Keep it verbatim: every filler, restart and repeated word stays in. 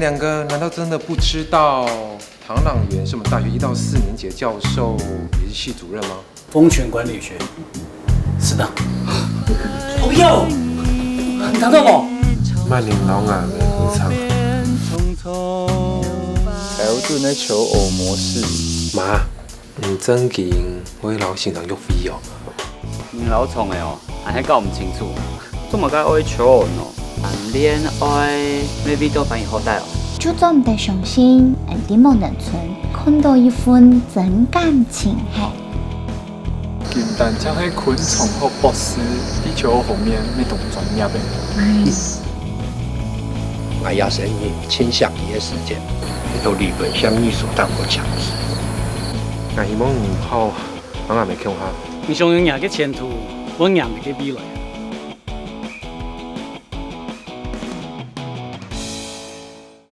兩個難道真的不知道唐朗元是我們大學一到四年級的教授，也是系主任嗎？風權管理學，是的。朋友，你聽到無？曼玲老眼的合唱。標準的求偶模式。媽，你真經會摎先生約會哦？你老創的哦，還係搞毋清楚。做麼个愛求偶呢？談戀愛，maybe都翻譯好帶哦。就做毋得相信，俺兜無能村看到一份真感情嘿。金丹像係昆蟲學博士，地球方面乜當專業个。 𠊎也承認，青少年个時間，這種理論像藝術當過強勢。 𠊎希望你好，𠊎也無恐嚇。你想有你个前途，有你个未來。